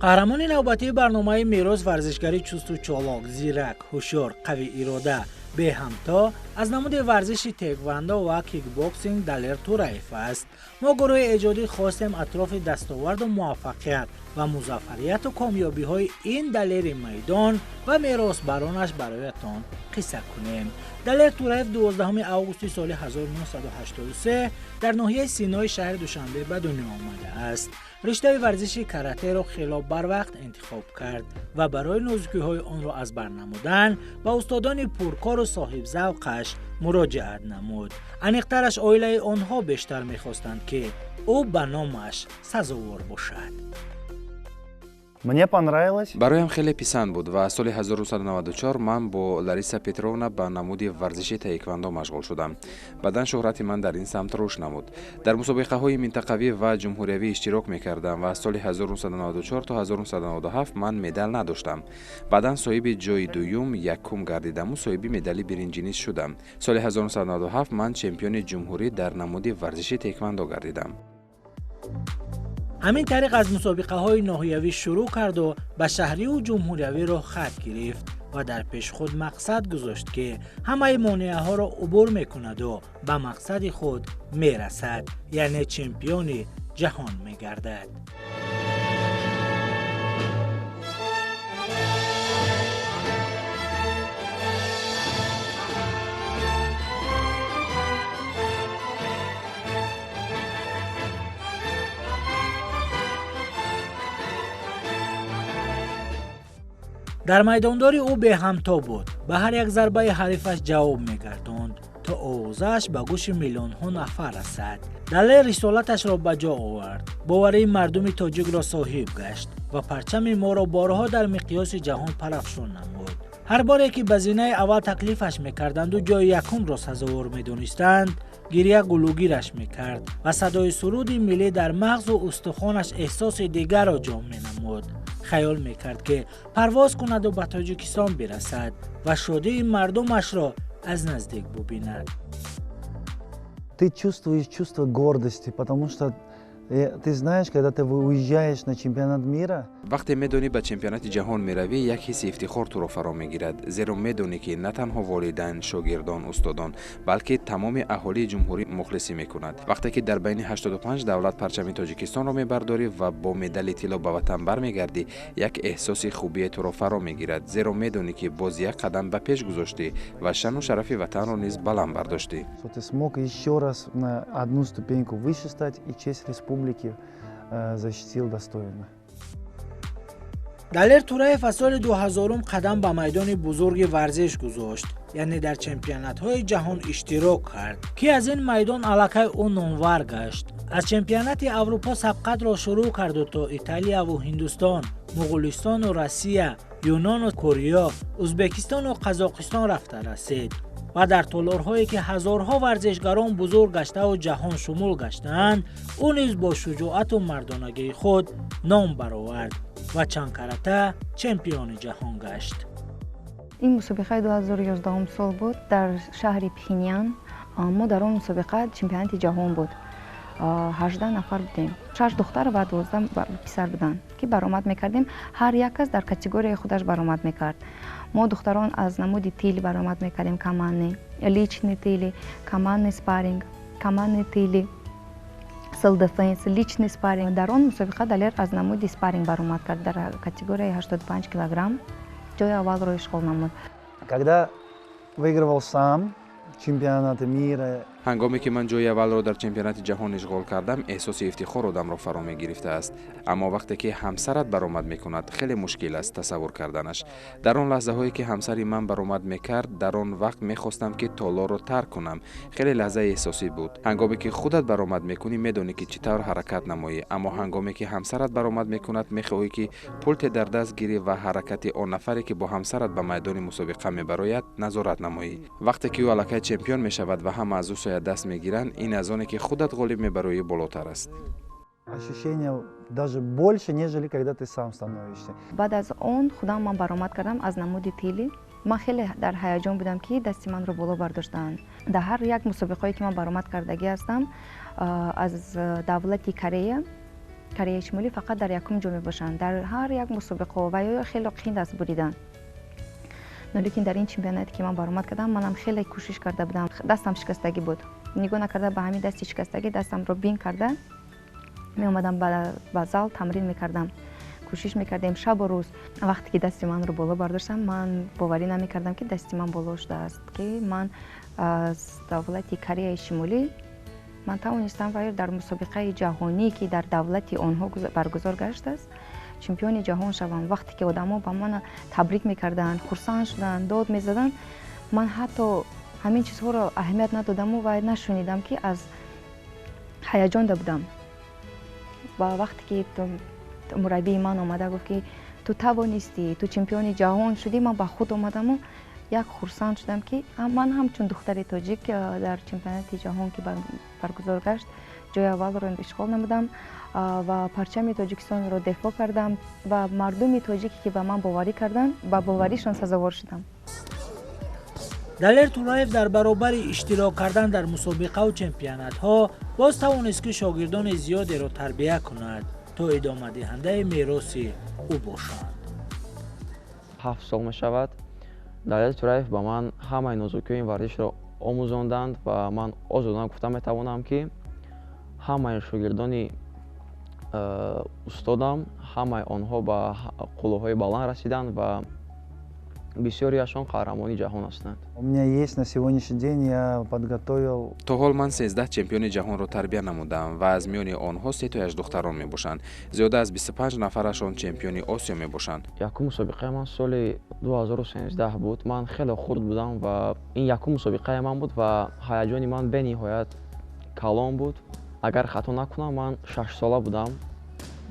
Қаҳрамони навбатии барномаи «Мерос» варзишгари чусту чолок, зирак, ҳушёр, қавиирода, беҳамто аз намуди варзиши теквандо ва кикбоксинг Далер Тураев аст. Мо, гурӯҳи эҷодӣ, хостем атрофи дастоварду муваффақият ва музаффарияту комёбиҳои ин далери майдон ва меросбаронаш бароятон қисса кунем. Далер Тураев 12 августи соли 1983 дар ноҳияи Синои шаҳри Душанбе ба дунё омадааст. Риштаи варзиши каратеро хело барвақт интихоб кард ва барои нозукиҳои онро аз бар намудан ба устодони пуркору соҳибзавқаш муроҷиат намуд. Аниқтараш, оилаи онҳо бештар мехостанд, ки ӯ ба номаш сазовор бошад. Мне понравилось. Бароям хеле писанд буд ва соли 1994 ман бо Лариса Петровна ба намуди варзиши таеквандо машғул шудам. Баъдан шӯҳрати ман дар ин самт рушд намуд. Дар мусобиқаҳои минтақавӣ ва ҷумҳуриявӣ иштирок мекардам ва соли 1994 то 1997 ман медал надоштам. Баъдан соҳиби ҷои дуюм, якум гардидаму соҳиби медали биринҷӣ низ шудам. Соли 1997 ман чемпиони ҷумҳурӣ дар намуди варзиши таеквандо гардидам. Ҳамин тариқ аз мусобиқаҳои ноҳиявӣ шурӯъ карду ба шаҳриву ҷумҳуриявӣ роҳ хат гирифт ва дар пеши худ мақсад гузошт, ки ҳамаи монеаҳоро убур мекунаду ба мақсади худ мерасад, яъне чемпиони ҷаҳон мегардад. Дар майдондори ӯ беҳамто буд, ба ҳар як зарбаи ҳарифаш ҷавоб мегардонд, то овозааш ба гӯши миллионҳо нафар расад. Далер рисолаташро ба ҷо овард, боварии мардуми тоҷикро соҳиб гашт ва парчами моро борҳо дар миқёси ҷаҳон парафшон намуд. Ҳар боре ки ба зинаи аввал таклифаш мекарданду ҷои якумро сазовор медонистанд, гиря гулугираш мекард ва садои суруди миллӣ дар мағзу устухонаш эҳсоси дигарро ҷо менамуд. Хаёл мекард, ки парвоз кунаду ба Тоҷикистон бирасад ва шодии мардумашро аз наздик бубинад. Ты чувствуешь чувство гордости, потому что ты знаешь, когда ты уезжаешь на чемпионат мира. Вақте медонӣ, ба чемпионати ҷаҳон меравӣ, як ҳисси ифтихор туро фаро мегирад, зеро медонӣ, ки на танҳо волидайн, шогирдон, устодон, балки тамоми аҳолии ҷумҳурӣ мухлисӣ мекунад. Вақте ки дар байни 85 давлат парчами Тоҷикистонро мебардорӣ ва бо медали тилло ба ватан бармегардӣ, як эҳсоси хубие туро фаро мегирад, зеро медонӣ, ки боз як қадам ба пеш гузоштӣ ва шаъну шарафи ватанро низ баланд бардоштӣ. Что ты смог еще раз на одну ступеньку выше стать и честь республики защитил достойно. Далер Тураев аз соли 2000 қадам ба майдони бузурги варзиш гузошт, яъне дар чемпионатҳои ҷаҳон иштирок кард, ки аз ин майдон аллакай ӯ номвар гашт. Аз чемпионати Аврупо сабқатро шурӯъ карду то Италияву Ҳиндустон, Муғулистону Россия, Юнону Кореё, Ӯзбекистону Қазоқистон рафта расид ва дар толорҳое ки ҳазорҳо варзишгарон бузург гаштаву ҷаҳоншумул гаштаанд, ӯ низ бо шуҷоату мардонагии худ ном баровард ва чандкарата чемпиони ҷаҳон гашт. Ин мусобиқаи 2011 сол буд дар шаҳри Пхенян. Мо дар он мусобиқа, чемпионати ҷаҳон буд, 18 нафар будем, шаш духтар ва 12 писар буданд, ки баромад мекардем. Ҳар як кас дар категорияи худаш баромад мекард. Мо, духтарон, аз намуди тил баромад мекардем: командный, личный тили, командный спарринг, командный тили, селф-дефенс, личный спарринг. Дар он мусобиқа Далер аз намуди спарринг баромад кард, дар категорияи 85 килограмм ҷои аввалро ишғол намуд. Когда выигрывал сам чемпионаты мира. Ҳангоме ки ман ҷои аввалро дар чемпионати ҷаҳон ишғол кардам, эҳсоси ифтихор одамро фаро мегирифтааст. Аммо вақте ки ҳамсарат баромад мекунад, хеле мушкил аст тасаввур карданаш. Дар он лаҳзаҳое ки ҳамсари ман баромад мекард, дар он вақт мехостам, ки толорро тарк кунам. Хеле лаҳзаи эҳсосӣ буд. Ҳангоме ки худат баромад мекунӣ, медонӣ, ки чӣ тавр ҳаракат намоӣ, аммо ҳангоме ки ҳамсарат баромад мекунад, мехоҳӣ, ки пулте дар даст гирӣ ва ҳаракати он нафаре, ки бо ҳамсарат ба майдони мусобиқа мебарояд, назорат намоӣ. Вақте ки ӯ аллакай чемпион мешавад ва ҳама аз ӯ соядаст мегиранд, ин аз оне ки худат ғолиб мебароӣ болотар аст. Ощущение даже больше, нежели когда ты сам становишься. Баъд аз он худам ман баромад кардам аз намуди тили. Ман хеле дар ҳаяҷон будам, ки дасти манро боло бардоштаанд. Дар ҳар як мусобиқаое ки ман баромад кардагӣ ҳастам, аз давлати Корея Кореяи Шимолӣ фақат дар якум ҷо мебошанд дар ҳар як мусобиқаҳо ва ё хеле қинд аст буридан. Но лекин дар ин чемпионате ки ман баромад кардам, манам хеле кӯшиш карда будам. Дастам шикастагӣ буд, нигоҳ накарда ба ҳамин дасти шикастагӣ дастамро бин карда меомадам ба зал, тамрин мекардам, кӯшиш мекардем шабу рӯз. Вақте ки дасти манро боло бардоштам, ман боварӣ намекардам, ки дасти ман боло шудааст, ки ман аз давлати Кореяи Шимолӣ ман тавонистам ва дар мусобиқаи ҷаҳонӣ, ки дар давлати онҳо баргузор гаштааст, чемпиони ҷаҳон шавам. Вақте ки одамо ба ман табрик мекарданд, хурсанд шуданд, дод мезаданд, ман ҳатто ҳамин чизҳоро аҳамият надодаму ва нашунидам, ки аз ҳаяҷонда будам. Ва вақте ки мураббии ман омада гуфт, ки ту тавонистӣ, ту чемпиони ҷаҳон шудӣ, ман ба худ омадаму як хурсанд шудам, ки ман ҳамчун духтари тоҷик дар чемпионати ҷаҳон, ки баргузор гашт, ҷои аввалро ишғол намудам ва парчами Тоҷикистонро дифоъ кардам ва мардуми тоҷике, ки ба ман боварӣ карданд, ба боваришон сазовор шудам. Далер Тураев дар баробари иштирок кардан дар мусобиқаву чемпионатҳо боз тавонист, ки шогирдони зиёдеро тарбия кунад, то идомадиҳандаи мероси ӯ бошанд. 7 сол мешавад, Далер Тураев ба ман ҳамаи нозукиҳои ин варзишро омӯзонданд ва ман озодона гуфта метавонам, ки ҳамаи шогирдони устодам, ҳамаи онҳо ба қуллаҳои баланд расиданд ва бисёриашон қаҳрамони ҷаҳон ҳастанд. У меня есть на сегодняшний день, я подготовил То ҳол ман 13 чемпиони ҷаҳонро тарбия намудам ва аз миёни онҳо сетояш духтарон мебошанд. Зиёда аз 25 нафарашон чемпиони Осиё мебошанд. Якум мусобиқаи ман соли 2013 буд. Ман хеле хурд будам ва ин якум мусобиқаи ман буд ва ҳаяҷони ман бениҳоят калон буд. Агар хато накунам, ман 6сола будам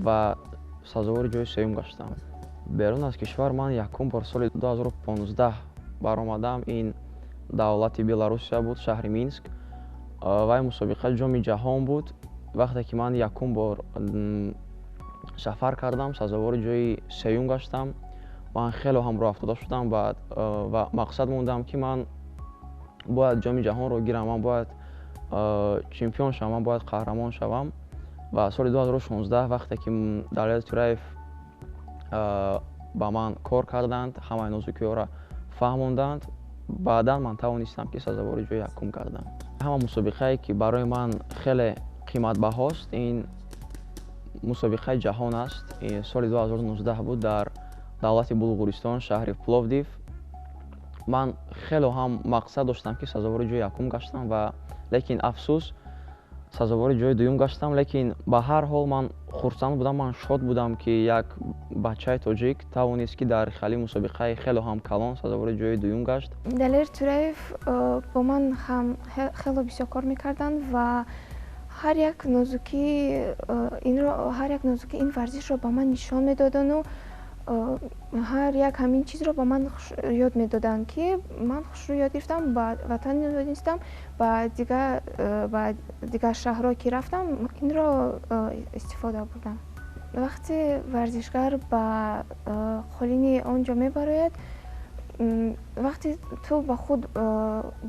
ва сазовори ҷои сеюм гаштам. Берун аз кишвар ман якум бор соли 2015 баромадам. Ин давлати Беларусия буд, шаҳри Минск, ва ин мусобиқа Ҷоми ҷаҳон буд. Вақте ки ман якум бор сафар кардам, сазовори ҷои сеюм гаштам. Ман хеле ҳам рӯҳафтода шудам ва мақсад мондам, ки ман бояд Ҷоми ҷаҳонро гирам, ман бояд чемпион шавам, ман бояд қаҳрамон шавам. Ва соли 2016, вақте ки Далер Тураев ба ман кор карданд, ҳамаи нозукиҳоро фаҳмонданд, баъдан ман тавонистам, ки сазовори ҷои якум гардам. Ҳама мусобиқае, ки барои ман хеле қиматбаҳост, ин мусобиқаи ҷаҳон аст. Соли 2019 буд, дар давлати Булғуристон, шаҳри Пловдив. Ман хеле ҳам мақсад доштам, ки сазовори ҷои якум гаштам ва лекин афсӯс, сазовори ҷои дуюм гаштам. Лекин ба ҳар ҳол ман хурсанд будам, ман шод будам, ки як бачаи тоҷик тавонист, ки дар хали мусобиқаи хеле ҳам калон сазовори ҷои дуюм гашт. Далер Тураев бо ман ҳам хеле бисёр кор мекарданд ва ҳар як нозукӣ инро, ҳар як нозукӣ ин варзишро ба ман нишон медодану ҳар як ҳамин чизро ба ман ёд медоданд, ки ман хушрӯ ёд гирифтам, ба ватан донистам, ба дигар шаҳрҳо ки рафтам, инро истифода бурдам. Вақте варзишгар ба қолини он ҷо мебарояд, вақте ту ба худ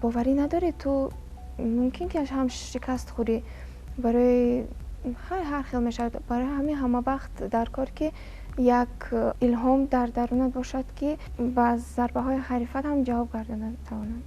боварӣ надорӣ, ту мумкин ки ҳам шикаст хӯрӣ, барои ҳар хел мешавад. Барои ҳамин ҳама вақт дар кор, ки як илҳом дар дарунат бошад, ки ба зарбаҳои ҳарифат ҳам ҷавоб гардонад тавонад.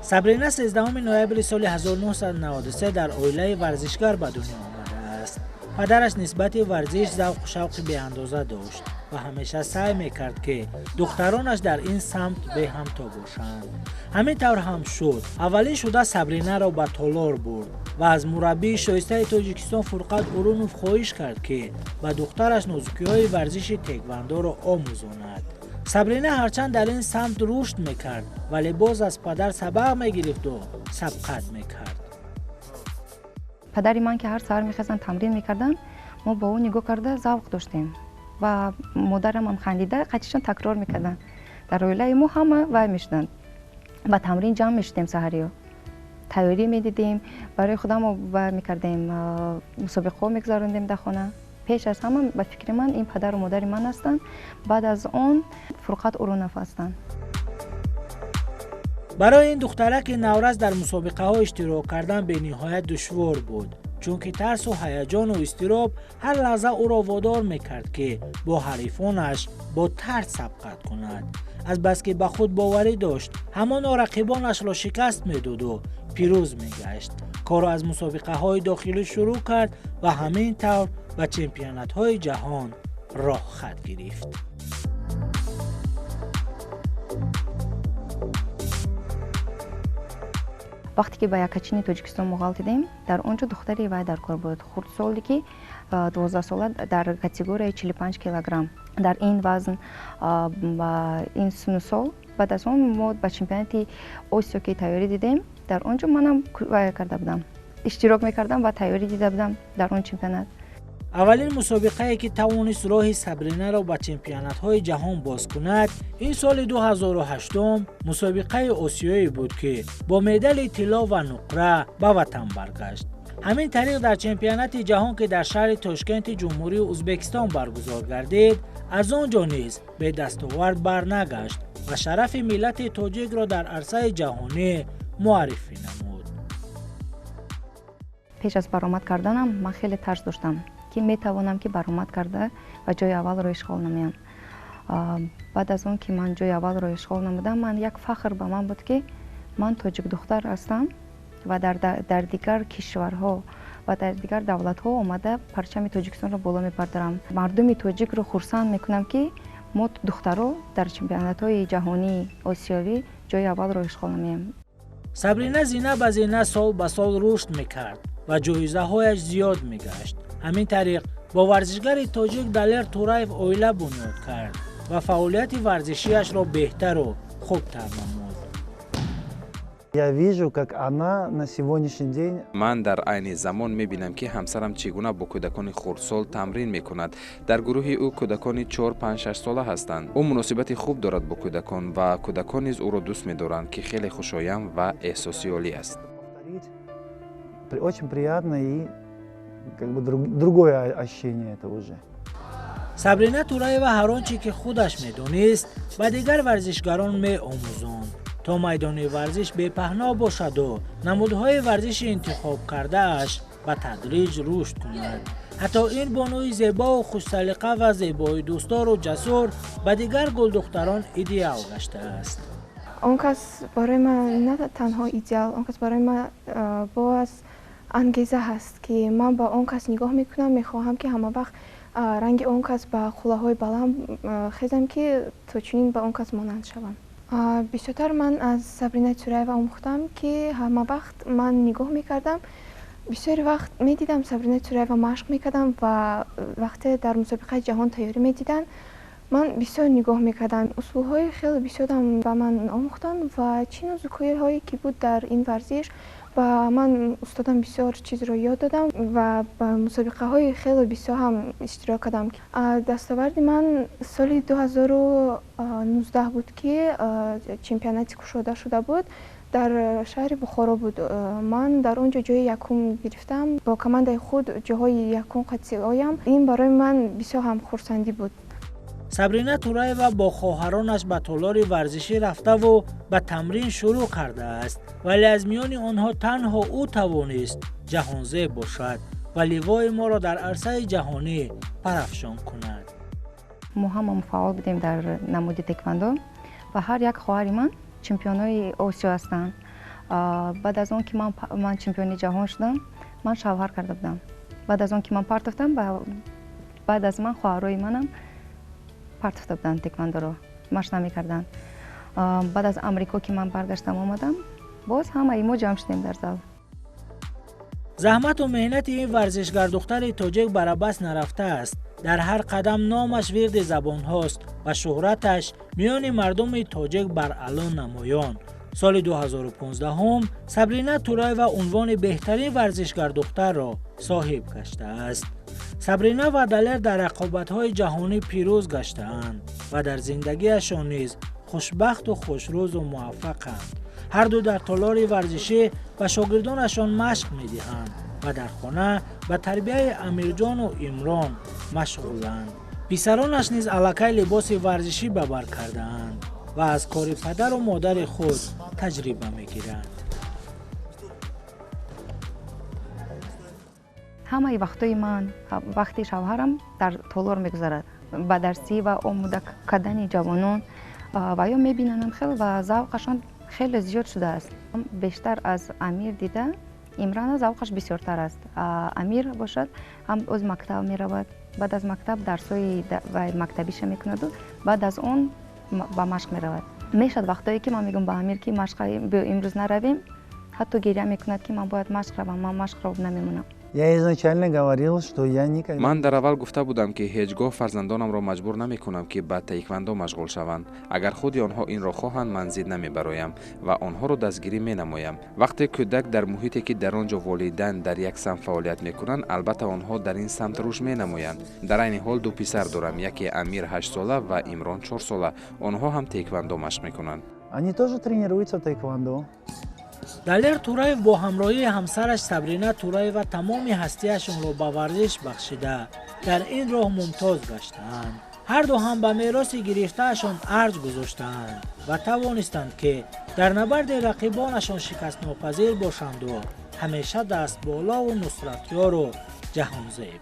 Сабрина 13 ноябри соли 1993 дар оилаи варзишгар ба дунё омадааст. Падараш нисбати варзиш завқу шавқи беандоза дошт ва ҳамеша саъй мекард, ки духтаронаш дар ин самт беҳамто бошанд. Ҳамин тавр ҳам шуд. Аввалин шуда Сабринаро ба толор бурд ва аз мураббии шоистаи Тоҷикистон Фурқат Урунов хоҳиш кард, ки ба духтараш нозукиҳои варзиши теквандоро омӯзонад. Сабрина ҳарчанд дар ин самт рушд мекард, вале боз аз падар сабақ мегирифту сабқат мекард. Падари ман ки ҳар саҳар мехезанд, тамрин мекарданд, мо ба ӯ нигоҳ карда завқ доштем ва модарамам хандида қатишон такрор мекарданд. Дар оилаи мо ҳама вай мешуданд, ба тамрин ҷамъ мешудем, саҳариё тайёрӣ медидем, барои худамо вай мекардем, мусобиқаҳо мегузарондем дар хона. Пеш аз ҳама ба фикри ман ин падару модари ман ҳастанд, баъд аз он Фурқат Урунов ҳастанд. Барои ин духтараки наврас дар мусобиқаҳо иштирок кардан бениҳоят душвор буд, чунки тарсу ҳаяҷону изтироб ҳар лаҳза ӯро водор мекард, ки бо ҳарифонаш бо тарс сабқат кунад. Азбаски ба худ боварӣ дошт, ҳамоно рақибонашро шикаст медоду пирӯз мегашт. Корро аз мусобиқаҳои дохилӣ шурӯъ кард ва ҳамин тавр ба чемпионатҳои ҷаҳон роҳ хат гирифт. Вақте ки ба якачини Тоҷикистон мо ғалтидем, дар он ҷо духтари вай дар кор буд, хурдсоле ки 12сола дар категорияи 45 килограмм. Дар ин вазн ба ин синну сол, баъд аз он мо ба чемпионати Осиё ки тайёрӣ дидем, дар он ҷо манам вай карда будам, иштирок мекардам ва тайёрӣ дида будам дар он чемпионат. Аввалин мусобиқае ки тавонист роҳи Сабринаро ба чемпионатҳои ҷаҳон боз кунад, ин соли 2008 мусобиқаи осиёӣ буд, ки бо медали тилло ва нуқра ба ватан баргашт. Ҳамин тариқ дар чемпионати ҷаҳон, ки дар шаҳри Тошкенти Ҷумҳурии Ӯзбекистон баргузор гардид, аз он ҷо низ бедастовард барнагашт ва шарафи миллати тоҷикро дар арсаи ҷаҳонӣ муаррифӣ намуд. Пеш аз баромад карданам ман хеле тарс доштам, ки метавонам ки баромад карда ва ҷои аввалро ишғол намоям. Баъд аз он ки ман ҷои аввалро ишғол намудам, ман як фахр ба ман буд, ки ман тоҷикдухтар ҳастам ва дар дигар кишварҳо ва дар дигар давлатҳо омада парчами Тоҷикистонро боло мебардарам. Мардуми тоҷикро хурсанд мекунам, ки мо духтаро дар чемпионатҳои ҷаҳонии осиёвӣ ҷои аввалро ишғол намоем. Сабрина зина ба зина сол ба сол рушд мекард ва ҷоизаҳояш зиёд мегашт. Ҳамин тариқ бо варзишгари тоҷик Далер Тураев оила бунёд кард ва фаъолияти варзишиашро беҳтару хубтар намуд. Я вижу, как она на сегодняшний день. Ман дар айни замон мебинам, ки ҳамсарам чӣ гуна бо кӯдакони хурдсол тамрин мекунад. Дар гурӯҳи ӯ кӯдакони 4, 5, 6 сола ҳастанд. Ӯ муносибати хуб дорад бо кӯдакон ва кӯдакон низ ӯро дӯст медоранд, ки хеле хушоянд ва эҳсоси олӣ аст. Очень приятно и как бы другое ощущение это уже. Сабрина Тураева ҳар он чӣ ки худаш медонист, ба дигар варзишгарон меомӯзонд, то майдони варзиш бепаҳно бошаду намудҳои варзиши интихобкардааш ба тадриҷ рушд кунад. Ҳатто ин бонуи зебову хушсалиқа ва зебои дӯстдору ҷасур ба дигар гулдухтарон идеал гаштааст. Он кас барои ман на танҳо идеал, он кас барои ман боз ангеза ҳаст, ки ман ба он кас нигоҳ мекунам, мехоҳам, ки ҳама вақт ранги он кас ба қуллаҳои баланд хезам, ки то чунин ба он кас монанд шавам. Бисёртар ман аз Сабрина Тюраева омӯхтам, ки ҳама вақт ман нигоҳ мекардам, бисёри вақт медидам Сабрина Тюраева машқ мекардам ва вақте дар мусобиқаи ҷаҳон тайёрӣ медиданд, ман бисёр нигоҳ мекардам. Усулҳои хеле бисёрам ба ман омӯхтанд ва чӣ нозукиҳое ки буд дар ин варзиш ба ман устодам бисёр чизро ёд додам ва ба мусобиқаҳои хеле бисёр ҳам иштирок кардам. Дастоварди ман соли 2019 буд, ки чемпионати кушода шуда буд, дар шаҳри Бухоро буд. Ман дар он ҷо ҷои якум гирифтам, бо командаи худ ҷоҳои якум қатъи оям. Ин барои ман бисёр ҳам хурсандӣ буд. Сабрина Тураева бо хоҳаронаш ба толори варзишӣ рафтаву ба тамрин шурӯъ кардааст, вале аз миёни онҳо танҳо ӯ тавонист ҷаҳонзеб бошад ва ливои моро дар арсаи ҷаҳонӣ парафшон кунад. Мо ҳама фаъол будем дар намуди теквандо ва ҳар як хоҳари ман чемпионои Осиё ҳастанд. Баъд аз он ки ман чемпиони ҷаҳон шудам, ман шавҳар карда будам. Баъд аз он ки ман партофтам, баъд аз ман хоҳарои манам партофта буданд теквандоро, машқ намекарданд. Баъд аз Амрико ки ман баргаштам омадам, боз ҳамаи мо ҷамъ шудем дар зал. Заҳмату меҳнати ин варзишгардухтари тоҷик барабас нарафтааст. Дар ҳар қадам номаш вирди забонҳост ва шӯҳраташ миёни мардуми тоҷик баръало намоён. Соли 2015 Сабрина Тураева унвони беҳтарин варзишгардухтарро соҳиб гаштааст. Сабрина ва Далер дар рақобатҳои ҷаҳонӣ пирӯз гаштаанд ва дар зиндагиашон низ хушбахту хушрӯзу муваффақанд. Ҳарду дар толори варзишӣ ба шогирдонашон машқ медиҳанд ва дар хона ба тарбияи Амирҷону Имрон машғуланд. Писаронаш низ аллакай либоси варзишӣ ба бар кардаанд ва аз кори падару модари худ таҷриба мегиранд. Ҳамаи вақтҳои ман, вақти шавҳарам дар толор мегузарад. Ба дарсӣ ва омода кардани ҷавонон ва ё мебинанам хел ва завқашон хеле зиёд шудааст. Бештар аз Амир дида Имрана завқаш бисёртар аст. Амир бошад ҳам оз мактаб меравад, баъд аз мактаб дарсҳои мактабиша мекунаду баъд аз он ба машқ меравад. Мешавад вақтҳое ки ман мегӯям ба Амир ки машқа биё имрӯз наравем, ҳатто гиря мекунад ки ман бояд машқ равам, ман машқро намемонам. Я изначально говорил, что я никогда... Ман дар аввал гуфта будам, ки ҳеҷ гоҳ фарзандонамро маҷбур намекунам, ки ба таеквондо машғул шаванд. Агар худи онҳо инро хоҳанд, ман зид намебароям ва онҳоро дастгирӣ менамоям. Вақте кӯдак дар муҳите, ки дар он ҷо волидайн дар як самт фаъолият мекунанд, албатта онҳо дар ин самт рушд менамоянд. Дар айни ҳол ду писар дорам, яке Амир 8-сола ва Имрон 4-сола. Онҳо ҳам таеквондо машқ мекунанд. Они тоже тренируются таеквондо. Далер Тураев бо ҳамроҳии ҳамсараш Сабрина Тураева тамоми ҳастиашонро ба варзиш бахшида, дар ин роҳ мумтоз гаштаанд. Ҳарду ҳам ба мероси гирифтаашон арҷ гузоштаанд ва тавонистанд, ки дар набарди рақибонашон шикастнопазир бошанду ҳамеша дастболову нусратёру ҷаҳонзеб.